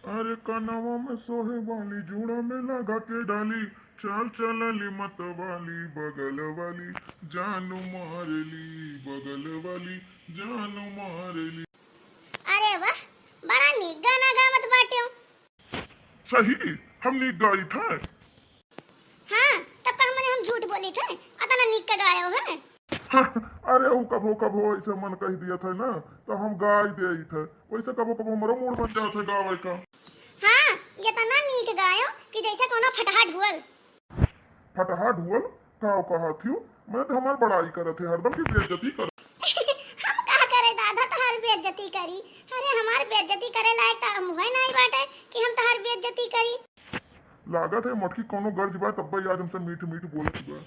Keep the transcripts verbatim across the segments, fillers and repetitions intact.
अरे कनवा में सोहे वाली, जूड़ा में लगा के डाली, चाल चलली मत वाली, बगल वाली जानू मारली, बगल वाली जानू मारली। अरे वाह, बड़ा नीक गाना गावत बाट्यो। सही, हम नीक गाइत है। हाँ, तब का हमने हम झूठ बोली थे, अतना नीक के गायो है। अरे, ऊ कभो कभो ऐसे मन कह दिया था ना, तो हम गाई देइत है। वैसे कभो कभो हमरो मूड बन जात है गावे का। हाँ, ये तना नीक गायो कि जैसे कोनो फटहा ढुअल। फटहा ढुअल? का कहत हियो? मने तो हमार बड़ाई करत है, हरदम की बेइज्जती कर। हम का करे दादा, तहार बेइज्जती करी? अरे, हमार बेइज्जती करे लायक तो हम है नहीं बाटे कि हम तहार बेइज्जती करी। लागत है मोटकी कोनो गर्ज बा, तब्बे आज हमसे मीठ मीठ बोलत बा।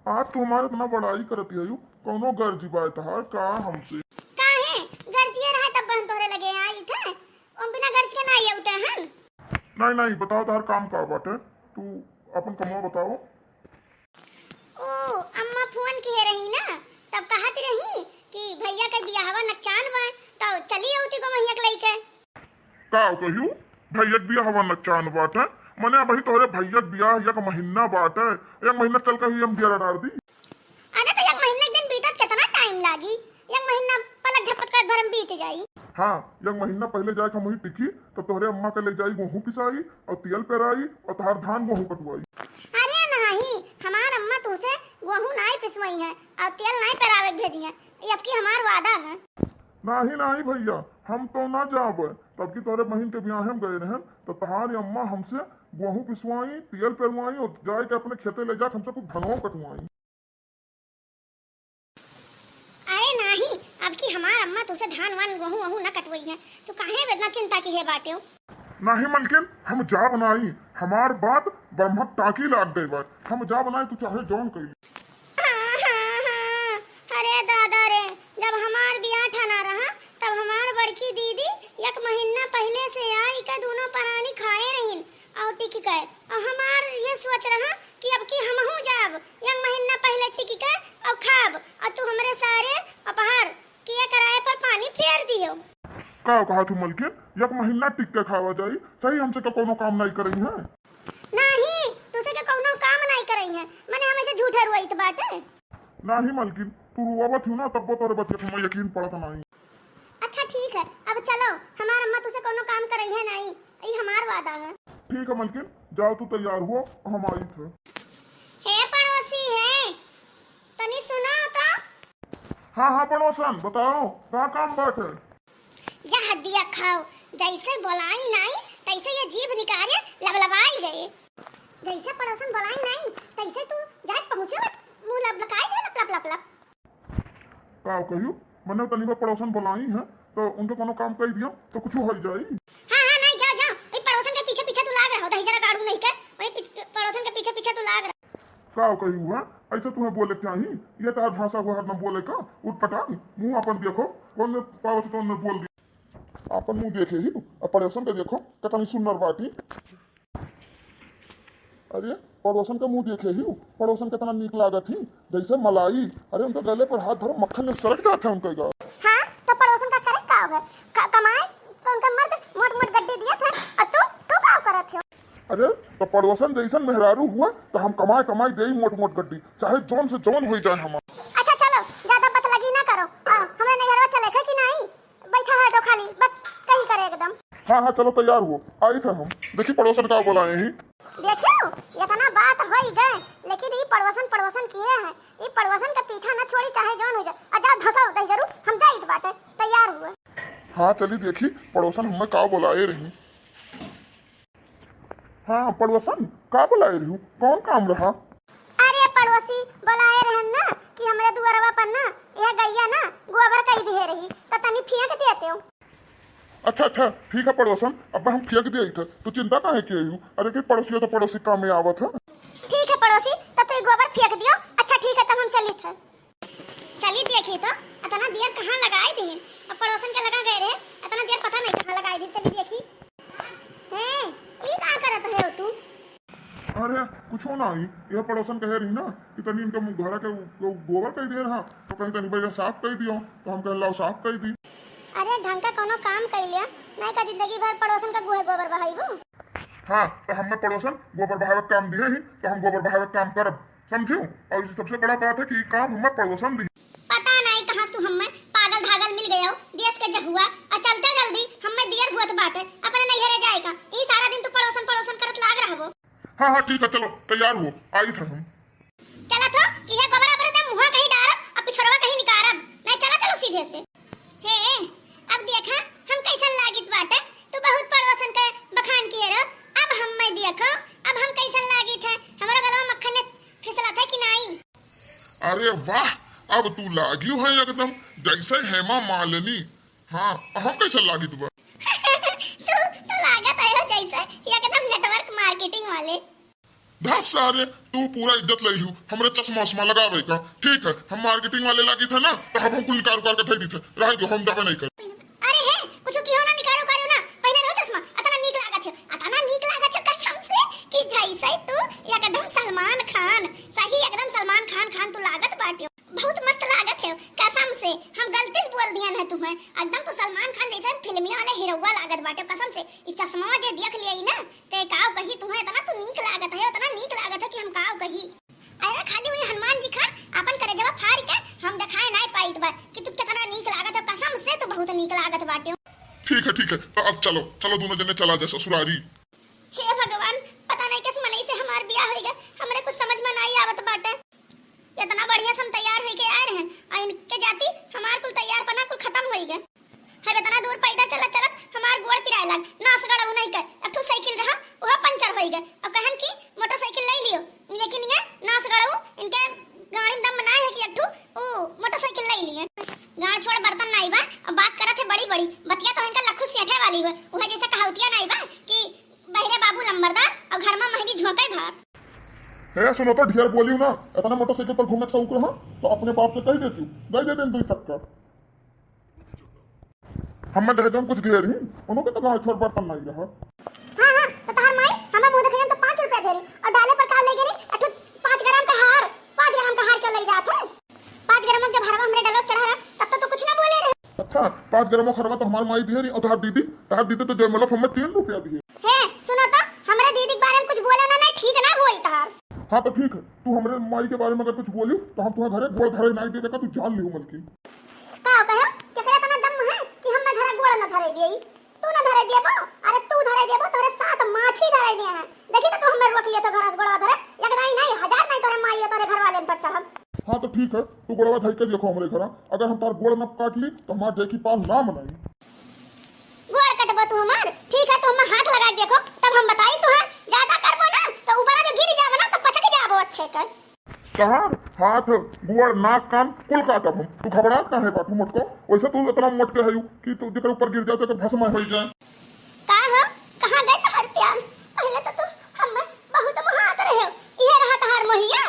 आज तू हमार इतना बड़ाई करत हयू, कोनो गर्ज बा तहार का हमसे? काहे? गर्जिए रहा तब हम तोहरे लगे आई थे, हम बिना गर्ज के ना आउते हन। नहीं, नहीं, बताओ तहार काम का बाटे, तू अपन कमवा बताओ। ओ, अम्मा फोन किहे रही ना, तब कहत रही कि भैया के बियाहवा नकचान बा, तो चली अउती गो महिया के लइके। का कहियो? भैया के बियाहवा नकचान बाटे? मने अबही तोहरे भैया के बियाह एक महीना बाटे, एक महीना चल के ही हम दियरा डार दी। अरे तो एक महीना के दिन बीतत कितना टाइम लागी? एक महीना पलक झपकत भर में बीत जाई। हाँ, एक महीना पहले जाके हम वही टिकी, तो तोहरे अम्मा के ले जाई गोहूँ पिसाई और तेल पेराई और तोहार धान गोहूँ कटवाई। अरे नहीं, हमार अम्मा तुझसे गोहूँ नाई पिसवाई है और तेल नाई पेरावे के भेजी है, ये अबकी हमार वादा है। नाही, नाही भैया, हम तो ना जाब। तब की तोहरे बहिन के बियाहे में गए रहन, तो तोहार अम्मा हमसे गोहूँ पिसवाई, तेल पेरवाई और जाए के अपने खेते ले जाके हमसे कुछ धनवा कटवाई। अरे नाही, अबकी हमार अम्मा तुझसे धान वान गोहूँ वहूँ ना कटवई है, तू काहे इतना चिंता किहे बाट्यो? नाही मलकिन, हम जाब नाही, हमार बात ब्रह्मक टाकी लाग गई बात, हम जाब नाही, तू चाहे जौन कइली। हाँ, हाँ, हाँ। अरे दादा रे, जब हमार बियाह ठाना रहा, तब हमार बड़की दीदी एक महीना पहले से आई के दोनों परानी खाए रहिन और टिक के, और हमार ये सोच रहा कि अबकी हमहू जाब एक महीना पहले टिक के और खाब, और तू हमरे सारे अपहर किए कराए पर पानी फेर दियो। का कहा तू मलकिन, एक महीना टिक के खावा जाई? सही हमसे का कोनो काम नहीं करई है? नाही, तुझसे के कौनो काम नाई करई है, मने हम ऐसे झूठे रुआइत बाटे। नाही मलकिन, तू रुआवत हियो ना, तब्बो तोरे बतिया में यकीन पड़त नाही। अच्छा ठीक है, अब चलो, हमार अम्मा तुझसे कौनो काम करई है नाही, ई हमार वादा है। ठीक है मलकिन, जाओ तू तैयार हुआ, हम आइत है। हे पड़ोसी है, तनी सुना तो। हाँ, हाँ पड़ोसन, बताओ, का काम बाटे? या हदिया खाओ, जैसे बोलाई नाई, तैसे ये जीभ निकाले लबलबाई गए। जैसे पड़ोसन बोलाई नाई, तैसे तू जाए पहुँचे मत, मुँह लबलकाई दे लप, लप, लप, लप। का कहियो? मने तनी बा पड़ोसन बोलाई है, तो उनके कोनो काम कही दियो, तो कुछ हो जाई। हाँ, हाँ, नहीं, जाओ, जाओ, वही पड़ोसन के पीछे, पीछे तू लाग रहो, दही जरा गाड़ू नहीं के, वही पीछे, पड़ोसन के पीछे, पीछे तू लाग रहो। का कही हुआ? ऐसे तुम्हें बोले के चाही? ये तार भाषा हुआ हरदम बोले का? उठपटांग, मुँह अपन देखो, कौन में पावत तो उनमें बोल दी। अपन मुँह देखे ही, अब पड़ोसन के देखो, कितनी सुंदर बाटी। अरे, पड़ोसन के मुँह देखे ही, पड़ोसन कितना नीक लागत ही, जैसे मलाई। अरे, उनके गले पर हाथ धरो, मक्खन में सरक जात है उनके गाल। हाँ, तो पड़ोसन का करे का है? क-, कमाए, तो उनका मर्द मोट मोट गड्डी दिया था, और तू, तू का करत हो? अरे, तो पड़ोसन जैसन मेहरारू हुआ, तो हम कमाए कमाए देई मोट मोट गड्डी, चाहे जौन से जौन होई जाए हमार। अच्छा चलो, ज्यादा बतलगी ना करो। आ, हमरे नैहरवा चले थे कि नहीं? बैठा है तो खाली बस कहीं करे एकदम। हाँ, हाँ, चलो तैयार हो, आई थे हम। देखी पड़ोसन का बोलाए ही। देखियो, इतना बात होई गए, लेकिन ई पड़ोसन, पड़ोसन किए हैं। ई पड़ोसन का पीछा न छोड़ी, चाहे जौन हो जाए। आ जा धसो दही जरूर, हम जाइत बाटे, तैयार हुए। हाँ, चली देखी पड़ोसन हमें का बोलाए रही। हाँ, पड़ोसन, का बोलाए रही? कौन काम रहा? अरे पड़ोसी, बोलाए रहन ना कि हमरे दुआरवा पर ना, यह गैया ना गोबर कई दिहे रही, तो तनी फेंक देते हो। अच्छा, अच्छा, ठीक है पड़ोसन, अब हम फेंक दिया था, तू चिंता काहे किए हूँ? अरे कि पड़ोसी हो तो पड़ोसी काम में आवत है। ठीक है पड़ोसी, तब तो ये गोबर फेंक दियो। अच्छा ठीक है, तब हम चली थे। चली देखी तो, इतना देर कहाँ लगाई दी? अब पड़ोसन के लगा गए रहे, इतना देर पता नहीं कहाँ लगाई दी। चली देखी। हैं, ई का करत है तू? अरे, कुछो नाही। यह पड़ोसन कहे रही ना कि तनी इनका मुँह घरा के गो-, गोबर कई दे रहा, तो कहीं तनी भैया साफ कई दियो, तो हम कहे लाओ साफ कई दी। अरे, ढंग का कोनो काम कई लिया, नहीं का जिंदगी भर पड़ोसन का गुहे गोबर बहाइबू? हाँ, तो हमें पड़ोसन गोबर बहावे के काम दिहे ही, तो हम गोबर बहावे के काम करब, समझियो? और ये सबसे बड़ा बात है कि ये काम हमें पड़ोसन दिहे। पता नहीं कहाँ से तू हमें पागल धागल मिल गयो, देश के जहुआ, और चलते जल्दी हमें दियर हुआ बाटे, अपने नैहरे जाए का। ई सारा दिन तू पड़ोसन पड़ोसन करत लाग रहबो। हाँ, हाँ, ठीक है, चलो, तैयार हो, आई थे हम। चलत हो, इहे गोबरा पर ते मुँह कहीं डारब, अब पिछड़वा कहीं निकारब। नहीं, चला चलो सीधे से। हे, अब देखा, हम कैसन लागित बाटे, तू बहुत पड़ोसन के बखान किहे रहो, अब हम मैं देखो, अब हम कैसन लागित है, हमरा गलवा मक्खन में फिसलत है कि नहीं? अरे वाह, अब तू लागियो है एकदम जैसे हेमा मालिनी। हाँ, हम कैसन लागित बा? तू, तू लागत है हो जैसे एकदम network marketing वाले। धत सारे, तू पूरा इज्जत ले लू, हमरे चश्मा उश्मा लगावे का। ठीक है, हम marketing वाले लागित है ना, तो हम, हम कुल निकार उकार के धई दीत है। रहे दो, हम जाबे नहीं कर। अरे हे, कुछ किहो ना, निकारो उकारो ना, पहने रहो चश्मा, अतना नीक लागत है, अतना नीक लागत है कसम से कि जैसे तू एकदम सलमान खान, सही एकदम सलमान खान खान तू लागत बाटे। बहुत मस्त लागत है कसम से, हम गलती से बोल दिहन है तुम्हें, एकदम तू सलमान खान जैसे फिल्मिया वाले हीरोवा लागत बाटे कसम से। ई चश्मा जे देख लिया ना, ते काव कही तुम्हें, इतना तू नीक लागत है, इतना नीक लागत है कि हम काव कही। अरे खाली वही हनुमान जी खान अपन करेजवा फाड़ के हम दिखाए नाई पाइत बा कि तू कितना नीक लागत है, कसम से तू बहुत नीक लागत बाटे। ठीक है, ठीक है, तो अब चलो, चलो दोनों जने चला जा ससुरारी। हे भगवान, पता नहीं किस मनई से हमार बियाह होइगा, हमरे कुछ समझ में नाई आवत बाटे। इतना बढ़िया से हम तैयार होइके आए रहन, और इनके जाती हमार कुल तैयार पना कुल खत्म होइगा। हम इतना दूर पैदल चलत चलत हमार गोड़ पिराए लाग, नास गड़बू नहीं कर। एक ठो साइकिल रहा, वह पंचर होइगा, और कहन की मोटरसाइकिल ले लियो, लेकिन ये नास गड़बू इनके गाड़ी में दम ना है कि एक ठो ओ मोटरसाइकिल ले लिए। गाड़ छोड़ बर्तन नाई बा, अब बात करत है बड़ी बड़ी, बतिया तो इनका लखू सेठे वाली बा, वह जैसे कहावतिया नाई बा कि बहिरे बाबू लंबरदार और घर में महंगी झोंके भार। हे सुनो तो, ढेर बोलियो ना, इतना मोटरसाइकिल पर घूमे के शौक रहा तो अपने बाप से कह देती, दे देते दो चक्कर। हमें दहेज में कुछ दिहे रही, उन्हों के तो गाड़ छोड़ बर्तन नहीं रहा। हाँ, हाँ, तो तहार माई हमें मुँह देखाई तो पाँच रुपया दे रही और डाले पर का ले गई रही, अठू पाँच ग्राम का हार, पाँच ग्राम का हार क्यों ले जात है? पाँच ग्राम जब हरवा हमरे डलो चढ़ा रहा, तब तो तू कुछ ना बोले रहे। अच्छा, पाँच ग्राम हरवा तो हमार माई दिहे रही और तहार दीदी, तहार दीदी तो जयमलप हमें तीन रुपया दिहे। हे, सुनो तो, हमरे दीदी के बारे में कुछ बोले ना, नहीं ठीक ना होई तहार। हाँ तो ठीक है, तू हमरे माई के बारे में अगर कुछ बोली तो हम तुम्हारे घरे गोड़ धरे नहीं दे, देखा तू जान लियो मलकिन। का कहो? केकरे इतना दम है कि हम ना घरे गोड़ ना धरे दिए? तू ना धरे दिए बो? अरे तू धरे दिए बो, तोरे साथ माछी धरे दिए हैं। देखी तो तू हमें रोक लिए तो घर से गोड़वा धरे, लगता ही नहीं, हजार नहीं तोरे माई और तोरे घर वाले पर चढ़ब। हाँ तो ठीक है, तू गोड़वा धर के देखो हमरे घर, अगर हम तार गोड़ न काट ली तो हमार देखी पाल ना मनाई। गोड़ कटबो तू हमार? ठीक है, तू हमें हाथ लगा के देखो, तब हम बताई तुहार। ज्यादा करबो ना तो ऊपर जो गिर जाबो ना तो पचक जाबो अच्छे कर। तहार हाथ, गोड़, नाक, कान कुल काटब हम। तू घबरात काहे बाटू मोटको? वैसे तू इतना मोटके हयू कि तू जेकर ऊपर गिर जाए तो भस्म हो जाए। का हो? कहाँ गए तहार प्यार? पहले तो तू हमें बहुत मोहात रहे, इहे रहा तहार मोहिया।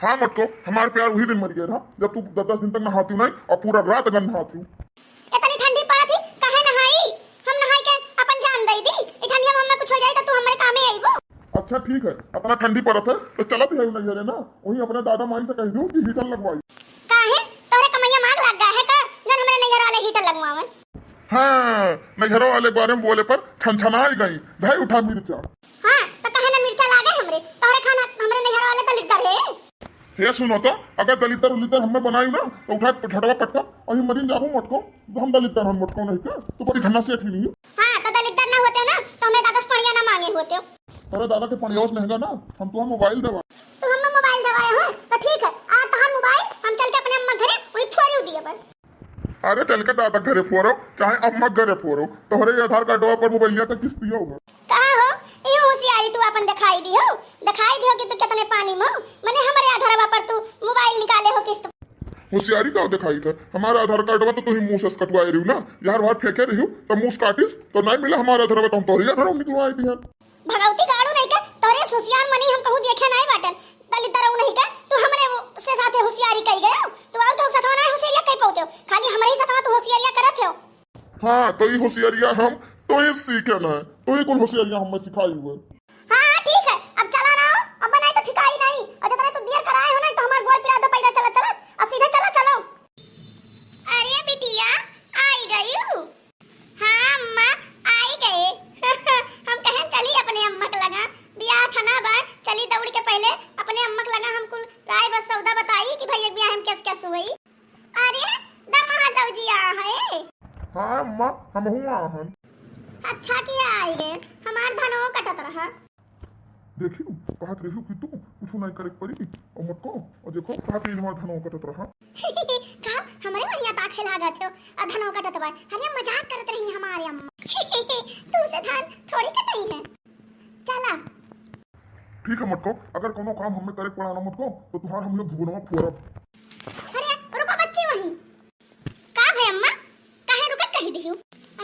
हाँ मोटको, हमार प्यार वही दिन मर गया था जब तू दस दस दिन तक नहाती नहीं और पूरा रात गंधाती। इतनी ठंडी पड़त ही, काहे नहाई? हम नहाई के अपन जान दे दी। ई ठंडिया में हमें कुछ हो जाए तो तू हमरे कामे आईबो। अच्छा ठीक है, इतना ठंडी पड़त है तो चलत है नैहरे ना, वहीं अपने दादा माई से कह दू कि हीटर लगवाई। काहे? तोहरे कमैया मांग लग गया है का? जन हमरे नैहर वाले हीटर लगवावन। हाँ, नैहर वाले के बारे में बोले पर छनछनाई गई, धई उठा मिर्चा। हाँ, तो काहे ना मिर्चा लागे हमरे? तोहरे खाना हमरे नैहर वाले दलिद्दर है। हे सुनो तो, अगर दलिद्दर उलिद्दर हमें बनाई ना, तो उठा छोटवा पटका, अभी मरिन जाबो मोटको, तो हम दलिद्दर हम मोटको नहीं का, तू बड़ी धन्ना सेठ ही नहीं। हाँ, तो दलिद्दर ना होते ना, तो हमें दादा से पड़िया ना मांगे होते। अरे दादा के पड़िया से महंगा ना, हम तुम्हें मोबाइल देवा। तू हमें मोबाइल देवाए हो, तो ठीक है, आ तहार मोबाइल, हम चल के अपने अम्मा घरे, वही फोड़ियो दिए बन। अरे चल के दादा घरे फोरो, चाहे अम्मा घरे फोरो, तोहरे आधार कार्डवा पर मोबाइलिया का किस्तिया होगा। कहाँ हो? इहो होशियारी तू अपन दिखाई दी हो, दिखाई दी हो कि तू कितने पानी में हो। मने हमारे आधारवा पर तू मोबाइल निकाले हो किस्त। होशियारी का दिखाई था? हमारा आधार कार्डवा तो तू ही मुंह से कटवाए रही हो ना, यार बाहर फेंके रही हो, तब मुंह काटिस तो नहीं मिला हमारा आधारवा, तो हम तोहरी आधारवा निकलवाए दिया। भगवती गाड़ू नहीं के, तोरे होशियार मनी हम कहूँ देखे नहीं बाटन। दलिद्दर नहीं के, तू हमरे से साथे होशियारी कई गयो। तू और तो सतवा नहीं होशियारिया कई पाते हो, खाली हमरे ही सतवा तू होशियारिया करत हो। हाँ, तो ई होशियारिया हम तो ही सीखे ना, तो ही कुल होशियारिया हमें सिखाई हुए। हाँ, हाँ, ठीक है, अब चला ना हो, अब नहीं तो ठिकाई नहीं, और जब तक तू देर कराए हो ना, तो हमारे गोड़ पिरा दो पैदल चलत चलत, अब सीधे चला चलो। अरे बिटिया, आई गयू? हाँ अम्मा, हमहू आए हन। अच्छा किया आई गए, हमार धनवो कटत रहा। देखियो, कहत रहियो कि तू कुछ नहीं करे के पड़ी, और मटको, और देखो, कहत रही हमार धनवो कटत रहा। का हमरे बढ़िया ताखे लागत हो, और धनवो कटत बा? अरे मजाक करत रही हमारे अम्मा। तू से धान थोड़ी कटाई है। चला। ठीक है मटको, अगर कोनो काम हमें करे के पड़ा ना मटको, तो तुहार हम लोग भुगुनवा फोरब। अरे रुको बच्ची वहीं। का भई अम्मा, काहे रुके कही दिहू?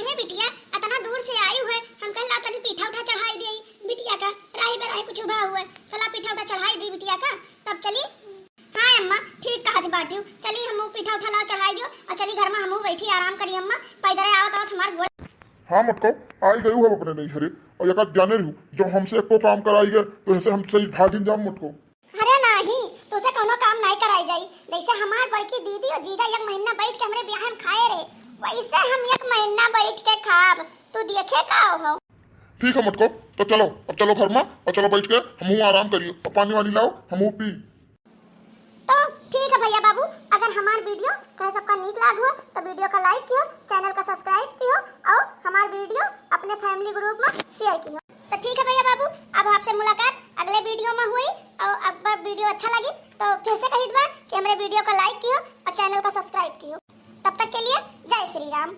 अरे बिटिया, अतना दूर से आई हुए, हम कहे ला तनी पीठा उठा चढ़ाई दे बिटिया का, राही पे राही कुछ उभा हुए, चला पीठा उठा चढ़ाई दी बिटिया का, तब चली। हाँ अम्मा, ठीक कहा दी बाटियो, चली हमहू पीठा उठा ला चढ़ाई दियो, और चली घर में हमहू बैठी आराम करी अम्मा, पैदल आवत आवत हमार गोड़। हाँ मटको, आई गई हूँ अपने नैहरे, और एक जाने रहू, जब हमसे एको काम कराई गए, तो ऐसे हम सही भागिन जाम मटको। अरे नाही, तुसे कोनो काम नाही कराई जाई। जैसे हमार बड़की दीदी और जीजा एक महीना बैठ के हमरे बियाह में खाए रहे, वैसे हम एक महीना बैठ के खाब। तू देखे का हो। ठीक है मटको, तो चलो, अब चलो घर में और चलो बैठ के हमहू आराम करियो और पानी वानी लाओ, हमहू पी। तो ठीक है भैया बाबू, अगर हमार वीडियो कहे सबका नीक लाग हुआ तो वीडियो का लाइक कियो, चैनल का सब्सक्राइब कियो और हमार वीडियो अपने फैमिली ग्रुप में शेयर कियो। तो ठीक है भैया बाबू, अब आपसे मुलाकात अगले वीडियो में हुई और अगर वीडियो अच्छा लगी तो फिर से कहित बा कि हमरे वीडियो का लाइक कियो और चैनल का सब्सक्राइब कियो। तब तक के लिए जय श्री राम।